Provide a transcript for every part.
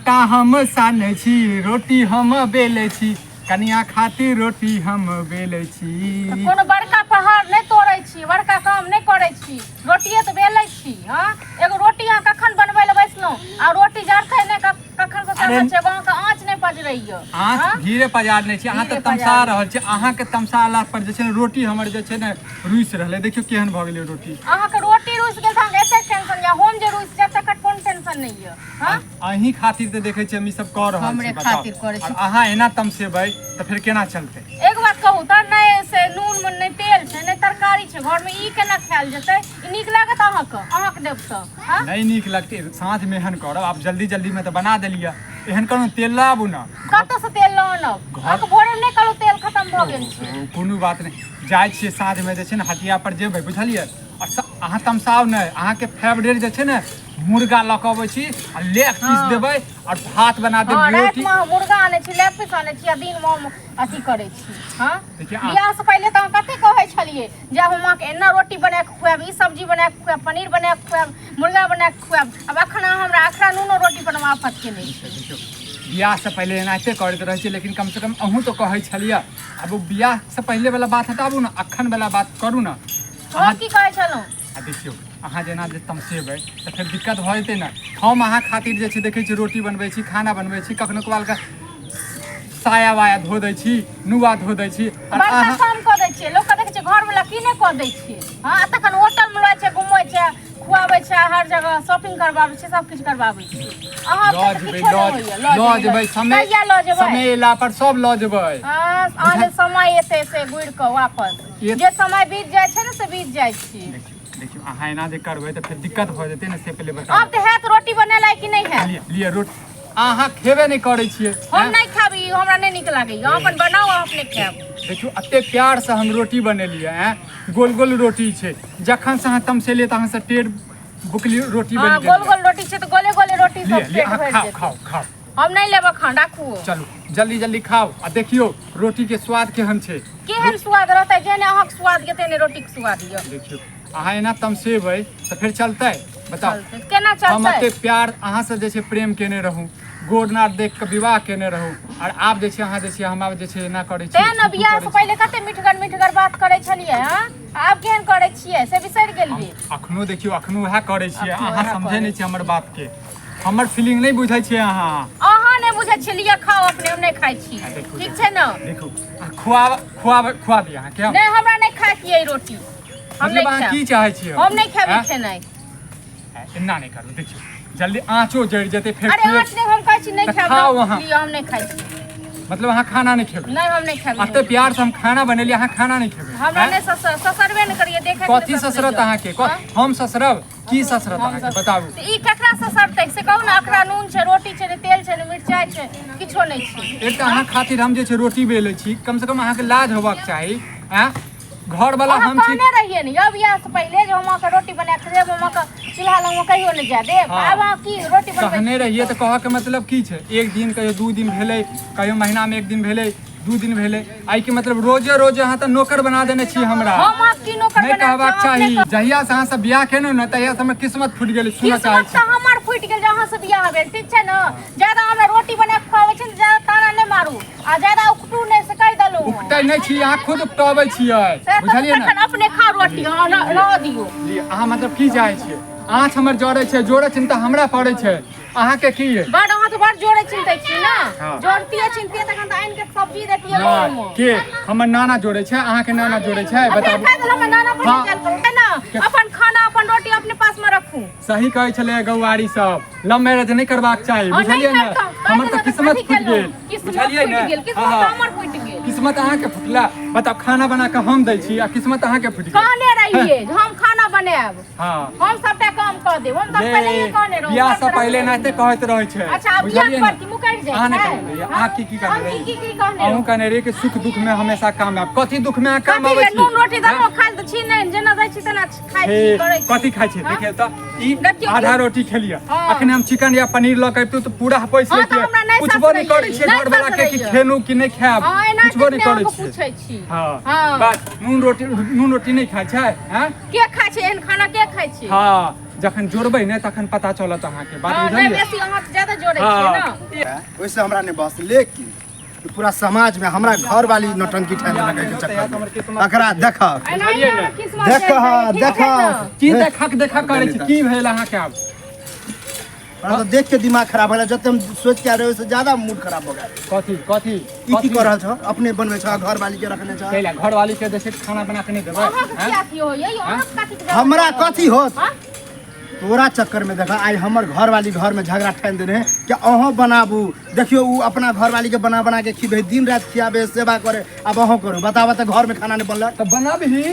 आटा हम सानै छी, रोटी हम बेलै छी, कनिया खातिर रोटी हम बेलै छी। कोनो बड़का पहाड़ नहि तोड़ै छी, बड़का काम नहि करै छी, रोटिए तऽ बेलै छी। हँ, एगो रोटी अहाँ कखन बनबै लए बैसलहुँ आ रोटी जरतै नहि, कखन से अरे चढ़ल छै, एगो अहाँके आँच नहि पजरैया। आँच हँ? धीरे पजारने छी अहाँ तऽ धीरे तमसा पजारने। रहल छी। अहाँके तमसाला पर जे छै ने रोटी हमर जे छै ने रुसि रहलै। देखियौ केहन भऽ गेलै रोटी। अहाँके रोटी रुसि गेल तऽ अहाँके एतेक टेंशन यऽ, हम जे रुसि जायब तकर कोन टेंशन नहि यऽ? हँ? अहीं खातिर तऽ देखै छियै हम ई सब कऽ रहल छी। हमरे बताउ खातिर करै छी। आओर अहाँ एना तमसेबै तऽ फेर केना चलतै? एक बात कहू तऽ, नहि से नून मे नहि तेल छै, नहि तरकारी छै घरमे, ई केना खायल जेतै? ई नीक लागत अहाँके? अहाँके देब तऽ? हँ? नहि नीक लगतै। साँझमे एहन करब, आब जल्दी जल्दीमे तऽ बना देलियै, एहन करू तेल लऽ आबू ने। कतऽसँ तेल लऽ आनब? अहाँके भोरेमे नहि कहलहुँ तेल खतम भऽ गेल छै? ओ, कोनो बात नहि, जाइ छियै साँझमे जे छै ने हटिया पर जेबै, बुझलियै? आओर अहाँ तमसाउ नहि, अहाँके फेवरेट जे छै ने मुर्गा लऽ कऽ अबै छी आ लेग पीस देबै आओर भात बना देब, हँ, रोटी। रातिमे अहाँ मुर्गा आनै छी, लेग पीस आनै छी आ दिनमे हम अथी करै छी? हँ? देखियौ, बियाहसँ पहिले तऽ अहाँ कते कहै छलियै जे हम अहाँके एना रोटी बना कऽ खुआएब, ई सब्जी बना कऽ खुआएब, पनीर बना कऽ खुआएब, मुर्गा बना कऽ खुआएब। आब एखन अहाँ हमरा अखरा नूनो रोटी बनबा आफत केने छी। देखियौ, बियाहसँ पहिले एनाहिते करैत रहै छै, लेकिन कमसँ कम अहूँ तऽ कहै छलियै। आब ओ बियाहसँ पहिलेवला बात हटाबू ने, अखनवला बात करू ने। हम की कहै छलहुँ? आ देखियौ, अहाँ जेना जे तमसेबै तऽ फेर दिक्कत भऽ जेतै ने। हम अहाँ खातिर जे छै देखै छी रोटी बनबै छी, खाना बनबै छी, कखनो कभालके साया वाया धो दै छी, नुआ धो दै छी आओर बड़का अहाँ काम कऽ दै छियै। लोकके देखै छियै घरवला की नहि कऽ दै छियै। हँ, आ तखन होटलमे लऽ छै, घुमबै छै, खुआबै छै, हर जगह शॉपिंग करबाबै छै, सब किछु करबाबै छै। अहाँ लऽ तऽ जेबै, किछो लऽ नहि होइए। लऽ लऽ जेबै, समय कहिया लऽ जेबै? समय एला पर सब लऽ जेबै। हँ, अहाँ जे समय एतै से घुरि कऽ वापस जे समय बीत जाइ छै ने से बीत जाइ छै। देखियौ देखियौ, अहाँ एना जे करबै तऽ फेर दिक्कत भऽ जेतै ने, से पहिले बताउ। आब तऽ हैत रोटी बनेलाइ कि नहि हैत? लिअ लिअ रोटी, अहाँ खेबे नहि करै छियै। हम आँय? नहि खायब, ई हमरा नहि नीक लागैए। अहाँ अपन बनाउ, अहाँ अपने खायब। देखियौ, एते प्यारसँ हम रोटी बनेलियै, आँय, गोल गोल रोटी छै। जखन से अहाँ तमसेलियै तऽ अहाँसँ टेढ़ बुकली रोटी हँ, बनि गोल गेल। गोल रोटी छै तऽ गोले गोले रोटी लिअ सब लिअ, पेट अहाँ भरि खाउ जेतै। खाउ खाउ। हम नहि लेब एखन, राखू। चलू, जल्दी जल्दी खाउ आ देखियौ रोटी के स्वाद केहन छै। केहन स्वाद रहतै? जेहने अहाँके स्वाद यऽ तेहने रोटीके स्वाद यऽ। देखियौ, अहाँ एना तमसेबै तऽ फेर चलतै? बताउ। चलतै? केना हम चलतै? एते प्यार अहाँसँ जे छै प्रेम केने रहूँ, गोर नार देख कऽ विवाह केने रहूँ, आओर आब जे छै अहाँ जे छै हमरा जे छै एना करै छी, तें ने थू थू बियाह करै से छी। पहिले कते मिठगर मिठगर बात करै छलियै। हँ, आब केहन करै छियै से बिसरि गेलियै? अखनो देखियौ, अखनो उएह करै छियै। अखनो अहाँ उएह समझै करै नहि छियै हमर बातके, हमर फीलिंग नहि बुझै छियै अहाँ। अहाँ नहि बुझै छियै। लिअ, खाउ अपने, हम नहि खाइ छी। आ देखू, ठीक छै ने? देखू, आ खुआब खुआब खुआ दिअ अहाँके हम। नहि, हमरा नहि खायके यऽ ई रोटी, हम मतलब नहि अहाँ खायब। की चाहै छियै? हम नहि खायब ई आँय? खेनाइ। एना नहि करू, देखियौ जल्दी आँचो जरि जेतै फेर। अरे आँच नहि, हम कहै छी नहि तऽ खायब। खाउ अहाँ। लिअ, हम नहि खाइ छी। मतलब अहाँ खाना नहि खेबै? नहि, हम नहि खायब। एते प्यार से हम खाना बनेलियै, अहाँ खाना नहि खेबै? हमरा आँय? नहि ससरबे नहि करियै देखै। कथी ससरत अहाँके? हम ससरब की ससरत अहाँके, बताबू। तऽ ई केकरा ससरतै से कहू ने? अकरा नून छै, रोटी छै, ने तेल छै, ने मिरचाइ छै, किछो नहि छै। एक तऽ अहाँ खातिर हम जे छै रोटी बेलै छी, कम से कम अहाँके लाज होबाक चाही। आँय, घरवला अहाँ हम छी। कहने रहियै ने यौ बियाह से पहिले जे हम अहाँके रोटी बना कऽ देब, हम अहाँके चूल्हा लगमे कहियो नहि जाय देब। आब अहाँ की रोटी बनबै कहने छी? रहियै तऽ कहऽके मतलब की छै? एक दिन कहियो 2 दिन भेलै, कहियो महीनामे एक दिन भेलै, 2 दिन भेलै, एहिके मतलब रोजे रोजे अहाँ तऽ नौकर बना देने छी हमरा। हम अहाँके की नौकर नहि बना? कहबाक चाही। जहिया से अहाँ सब बियाह केलहुँ ने तहिया से हमर किस्मत फूटि गेलै, सुनऽ चाहै किस्मत छी। तऽ हमर फूटि गेल जे अहाँ से बियाह भेल। ठीक छै ने? ज्यादा हमरा रोटी बना कऽ खुआबै छै ने, ज्यादा ताना नहि मारू आ ज्यादा उकटू नहि, से कहि देलहुँ। उपटै नहि छी, अहाँ खुद उपटबै छियै। से तऽ बुझलियै ने? तखन अपने खा रोटी, अहाँ रहऽ दियौ। लिअ, अहाँ मतलब की चाहै छियै? आँच हमर जरै छै, जोड़ै छै तऽ हमरा पड़ै छै, अहाँके की यै? बड अहाँ तऽ बड जोड़े चिंतै छी ने। हाँ। जोड़तियै चिंतियै तखन तऽ आनि के सब्जी देतियै नहि घरमे। के हमर नाना जोड़ै छै? अहाँके नाना जोड़ै छै? आ फेर बताबू। कहि देलहुँ हमर नाना पर हाँ। चल करू है ने, अपन खाना अपन रोटी अपने पास में रखू। सही कहै छलै गौआरी सब, लव मैरेज नहि करबाक चाही। और नहीं बुझलियै ने? करतौ हमर तऽ किस्मत फूटि गेल। किस्मत बुझलियै फूटि ने? गेल, किस्मत हाँ। हमर फूटि गेल। किस्मत अहाँके फुटला? बताउ, खाना बना कऽ हम दै छी आ किस्मत अहाँके फुटि गेल। कहने रहियै जे हम खाना बनायब, हम सबटा काम कऽ देब, हम तऽ पहिले ही कहने रहौं। बियाह से पहिले एनाहिते कहैत रहै छै। अच्छा, आब बियाह बुझलियै पर ने? की मुकरि जाइ अहाँ नहि छै? कहने रहियै। अहाँ की की कहने हम की रहियै? की की कहने अहूँ रहौं? कहने रहियै कि सुख दुख में हमेशा काम आयब। कथी दुख में अहाँ काम कथी आबै ले छी? नून रोटी हैं? देलहुँ खाइ तऽ छी नहि, जेना दै छी तेना खाइ हे छी, करै छी। कथी खाइ छी? हाँ? देखियौ तऽ ई देखियौ आधा की- रोटी खेलियै। हाँ। अखने हम चिकन या पनीर लऽ के अबितहुँ तऽ पूरा पैस हाँ, तऽ लेतियै। हमरा नहि पुछबो नहि ससरैयै। करै छियै नहि घरवला के कि ससरैयै। खेलू कि नहि खायब। हाँ, एना पुछबो नहि कितने करै अहाँके छियै। पूछै छी। हाँ हाँ। बस नून रोटी, नून रोटी नहि खाइ छै? हैं? के खाइ छै एहन खाना, के खाइ छै? हाँ, जखन जोड़बै ने तखन पता चलत अहाँके बात। हँ, नहि बुझलियै? बेसी अहाँ ज्यादा जोड़ै छियै ने। हँ। ओहिसे हमरा नहि बस, लेकिन ई पूरा समाज में हमरा घर वाली नौटंकी ठानि देलक एहि के चक्कर में। एकरा देखक एनाहिए अहाँ किस्मत देख चलि जाइए, ठीक देख छै ने? की देखक देखक करै छी? की भेल अहाँके आब? हमरा तऽ देख के दिमाग खराब हो गेल। जते हम सोच के आयल रही ओहिसे ज्यादा मूड खराब हो गेल। कथी कथी? ई की कर रहल छौ? अपने बनबै छौ, घर वाली के रखने छौ। कैला घरवाली के जे छै खाना बना के नहि देबै? अहाँके हैं? की अथी होइए यौ? अहाँके कथी के जरूरत हमरा है? कथी होत? हँ? तोरा चक्कर में देखा आइ हमर घरवाली घर में झगड़ा ठानि देने है कि अहों बनाबू। देखियो उ अपना घरवाली के बना बना के खिबे, दिन राति खियाबे, सेवा करे, आब अहों करू। बताबऽ तऽ घर में खाना नहीं बनल? तऽ बनाबही,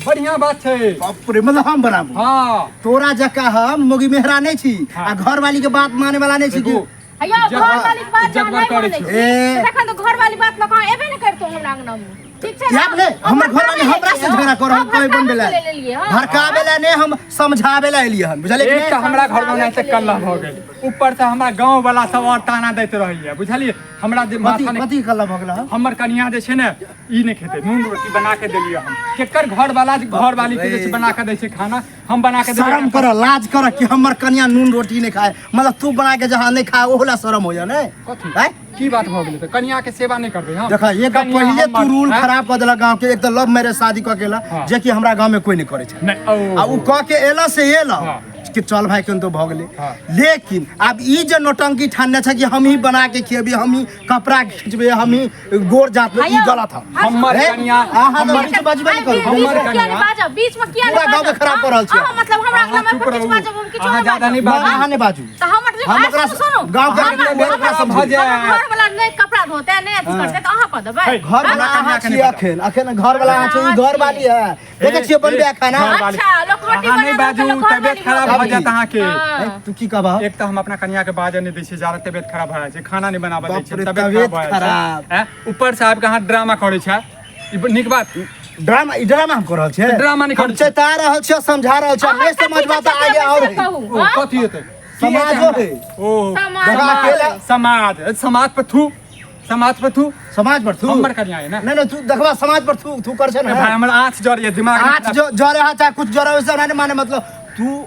बढ़िया बात छै। बाप रे, मतलब हम बनाबू? हँ। तोरा जकाँ हम मोगी मेहरा नहीं छी। हाँ। आ घरवाली के बात माने वाला नहीं छी कि देखू, हैया जगह- घर वाली के बात जगह अहाँ नहि करै मानै छी। छी। ए। तखन तऽ घर वाली बात लऽ कऽ अहाँ एबे नहि करितहुँ हमरा अंगना मे, ठीक छै ने? याद नहि, हमर घरवाली हमरा से झगड़ा कर रहल कोई बनबे ला ले लेलियै, हँ। भड़काबे ला नहीं, हम समझाबे ला एलियै हन, बुझलियै कि एक तऽ नहि? हमरा घर में तऽ कल्ला भऽ गेल, ऊपर से हमरा गाँव वाला सब और ताना दैत रहैया, बुझलियै? हमरा जे कथी माथा नहि कथी कल्ला भऽ गेल हन? हमर कनिया जे छै ने ई नहि खेतै। नून रोटी बना के देलियै हम। केकर घर वाला घर वाली के जे छै बना के दै छै खाना, हम बना के देबै? शर्म कर, लाज कर कि हमर कनिया नून रोटी नहीं खाए। मतलब तू बना के जहाँ नहीं खाए ओहो ला शर्म हो जा नहीं? कथी? आँय? की बात भऽ गेलै? तऽ कनिया के सेवा नहि करबै हम? देखा, एक कनिया पहिले तू हमर- रूल आँय? खराब कऽ देलक गाँव के। एक तऽ लव मैरिज शादी कऽ के एला, हाँ। जे कि हमरा गाँव में कोई नहीं करै छै। नहि ओ आ उ कऽ के एला से एला हाँ। कि चल भाई केन तो भऽ गेलै। हाँ। लेकिन आब ई जे नौटंकी ठानने छै कि हम ही बना के खिएबै, हम ही कपड़ा खिचबै, हम ही गोर जातबै, ई गलत है। हमर हे? कनिया अहाँ तऽ हमर बीच बजबे नहि करू। बीच में हमर किया नहि कनिया- बाजब? बीच में किया नहि पूरा गाँव के बाजब? खराब कऽ रहल छियै। अहाँ मतलब हमरा अहाँ अगला में चुप किछु रहू। बाजब, हम किछु अहाँ नहि ज्यादा नहि बाजब। बाजू। अहाँ नहि बाजू। तऽ हमर जे हम आइ ओकरा सुनू, सुनू। गाँव के हमर- लोक ओकरा हमर- समझ जायत। हमर घरवला नहि कपड़ा धोतै, नहि अथी करतै तऽ अहाँ कऽ देबै? हे, घर वाला हमरा अहाँ कनिया के छियै। नहि अखन अखन घर वाला अहाँ छियै, ई घर वाली है। देखै छियै बनबै खाना। घरवाली। अच्छा, लोक रोटी अहाँ नहि बना बाजू, देलक, लोक तबियत घरवाली खराब भऽ जायत अहाँके। हाँ। हे, तू की कहबह? एक तऽ हम अपना कनिया के बाजऽ नहि दै छियै, जादा तबियत खराब भऽ जाइ छै, खाना नहि बनाबऽ दै बाप छियै, रे, तबियत खराब भऽ तबियत जाइ छै। खराब। ऐं? ऊपर से आबि कऽ अहाँ ड्रामा करै छै, ई नीक बात? ड्रामा? ई ड्रामा हम कर रहल छियै? ड्रामा नहि हम करै छियै। चेता रहल छियै, समझा रहल छियै, अहाँ नहि कथी समझबा तऽ के आगे चेतेबै और से है। कहू, ओ हाँ? कथी हेतै? की हेतै समाजो हमरा? है। ओ समाज। देखा, अकेला समाज, समाज पर थू, समाज पर थू। समाज पर थू। हमर कनिया है ने। नहीं नहीं, तू देखबा समाज पर थू थू कर छै ए ने। भाई, हमर आँख जरैया, दिमाग नहि आँख खराब। जो जरे है चाहे कुछ जरे, वैसे नहीं माने। मतलब तू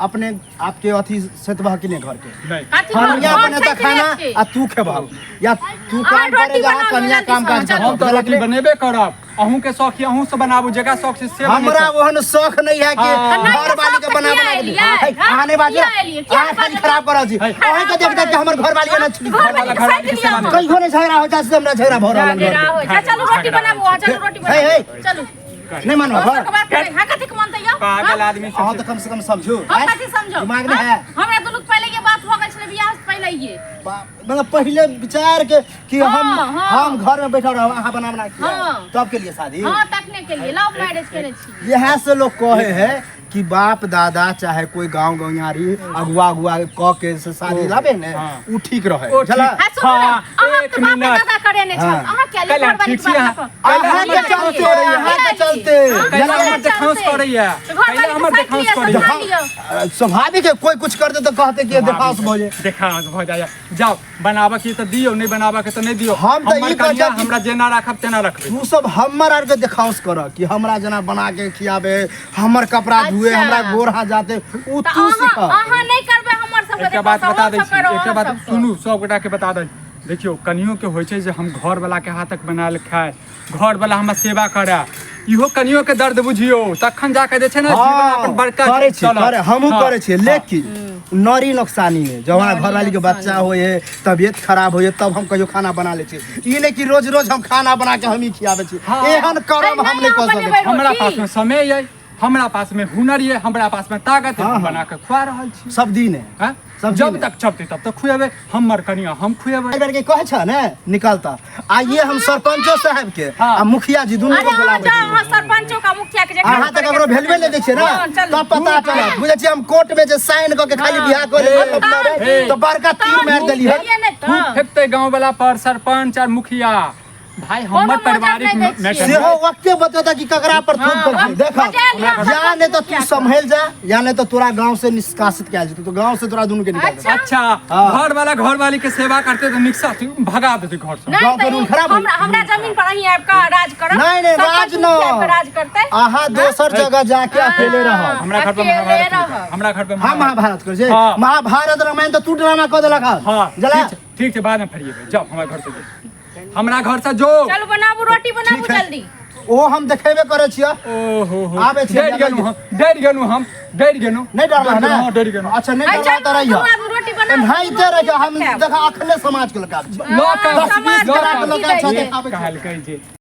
अपने आपके अथी सेतबह कि नहीं घर के? नहि। कथी घर- कनिया घर बनेता छै कि खाना नहि छै? आ तू खेबह या तू अहाँ काम करे रोटी जा बनाउ, कनिया जल्दी काम काज से, हम तऽ रोटी बनेबे करब। अहूँ के शौक यऽ, अहूँ से बनाबू, जकरा शौक छै से हमरा बनेतै। ओहन शौक नहीं है कि हाँ। नहि, घर वाली के शौक बना तऽ बना किया के एलियै? हे, अहाँ नहीं बाजू। किया एलियै? किया अहाँ खाली बाजू? खराब कर रहल छी। हे। अहीं के देख देख के हमर घर वाली के ना छुट्टी। घर वाली के घरवाली साइड के सेवा लिअ। नहि। कहियो नहीं झगड़ा हो जाए से हमरा झगड़ा भऽ रहल झगड़ा है। होइ छै। चलू रोटी बनाबू, अहाँ चलू रोटी हे, हे। बनाबू। चलू। नहीं मानब दोसर घर के बात करै, हाँ, कथी के मानतै यौ? पागल हाँ? आदमी सब अहाँ छै। तऽ कम से कम समझू। हम कथी समझो? दिमाग नहीं है। हमरा दुनू के पहिले ये बात भऽ गेल छलै बियाह से पहिले ये। मतलब पहिले विचार के कि हम हाँ, हाँ। हम घर में बैठल रहब, अहाँ बना बना के खियाएब। हाँ। तब के लिए शादी? हाँ, तखने के लिए लव मैरिज केने छी। इएह से लोग कहे है कि बाप दादा चाहे कोई गांव गौयारी अगुआ अगुआ क के से शादी लाबे ने, हाँ। उ ठीक रहे। ओ ठीक। बुझला? हाँ, सुनू ने, हाँ, अहाँ एक के बाप मिनट। दादा करे ने छल। हाँ। अहाँ किया कैला घर वाली ठीक के छी बात अहाँ? लऽ कऽ? कैला अहाँ के हमर देखाउस चलते, करैया। अहाँ के चलते। कैला बुझलियै? हमर देखाउस करैया। घर वाली कैला के हमर साइड देखाउस लिअ, करैया। सम्हाल लिअ। स्वाभाविक है, कोई कुछ कर दे तो कहते कि देखाउस भऽ जाए। देखाउस भऽ जाइए। जाओ, बनाबऽ के तऽ दियौ, नहि बनाबऽ के तऽ नहि दियौ। हम तऽ हमर ई कहै कनिया छी कि- हमरा जेना राखब तेना रखबै। तू सब हमर आर के देखाउस कर कि हमरा जेना बना के खियाबे, हमर कपड़ा धुए, अच्छा। हमरा गोर हाथ जाते, उ तऽ तू अहाँ सीख। अहाँ नहि करबै हमर सबके एकटा बात देखाउस, बता हम दै सब छी, करब एकटा अहाँ बात सबके। सुनू, सब गोटा के बता दै। देखियौ, कनियो के होइ छै जे हम घर वाला के हाथक बनायल खाय, घर वाला हमर सेवा करे। इहो कनियो के दर्द बुझियौ, तखन जाके जे छै ने जीवन अपन बड़का करे छी। चलत। करे, हमहूँ हाँ, करे छियै। हाँ। लेकिन नरी नोकसानी में जब हमरा नरी घरवाली के नोकसानी। बच्चा होए है, तबियत खराब होए, तब हम कहियो खाना बना लै छी। ई नहि कि रोज रोज हम खाना बना के हम ही खियाबै छी। हाँ। एहन करम हम नहि कऽ सकै छी। हमरा रोटी। पास में समय ये, हमरा पास में हुनर ये, हमरा पास में ताकत ये, हाँ, हम हाँ। बना के खुआ रहल छी। सब दिन है हाँ? सब जब दिन तक चलते तब तक खुएबै। हमर कनिया, हम खुएबै। बेर के कहै छ ने निकलता। आइए हम सरपंचो साहब के हाँ। आ मुखिया जी दुनू अरे के अहाँ बोलाबै जाउ, छी। अहाँ सरपंचो का मुखिया के जेकरा अहाँ तऽ ककरो भेलबे नहि दै छियै हाँ, ने, चलू। तब पता चलत। बुझै छियै, हम कोर्ट में जे साइन कऽ के खाली हाँ। बियाह कऽ लेलियै हे, अपना रे, हे। तऽ बड़का तीर मारि देलियै। भेलियै नहि थूक तऽ फेकतै गाँव वाला पर सरपंच और मुखिया। भाई कोनो हमर मजाक पारिवारिक नहि दै छियै। मैटर सेहो वक्ते बतेता कि ककरा पर थूक हाँ, कर देख बजा लिअ, या नहीं तो तू संभल जा या नहीं तो तोरा गांव से निष्कासित कयल जेतौ, तो गांव से तोरा दुनू के निकाल देतौ। अच्छा हाँ। घर वाला घर वाली के सेवा करते तो निकसा भगा देते घर से नहीं गाँव के तऽ रूल ई खराब होई। हमरा हमरा जमीन पर अहीं आबि कऽ राज करब। नहीं नहीं सब राज कुछ न आबि कऽ राज करतै। अहाँ दोसर जगह जाके अकेले रहब। हमरा घर पर अकेले महाभारत रहब। नहीं। हमरा घर पर हम महाभारत कर छै हाँ। महाभारत रामायण तो तू ड्रामा कऽ देलक हन। हाँ जला ठीक छै, ठीक छै बाद में फरिएबै जाओ हमरा घर से जो हमरा घर से जो चलू बनाबू रोटी बनाबू ठीक है। जल्दी। ओ हम देखेबे करै छियै। ओहो हो आबै छियै, डर गेलहुँ हम डर गेलहुँ हम डर गेलहुँ। नहीं डरला ना? हाँ डर गेलहुँ। अच्छा नहीं अइ डरला चलू तऽ रहियो। दुनू आदमी रोटी बनाबू। एनाहिते रहियो हम खायब। देखा अखने समाज के लगा लऽ कऽ 10 20 समाज ग्राम के लगा लऽ छै कऽ देखाबै छै। कहलकै जे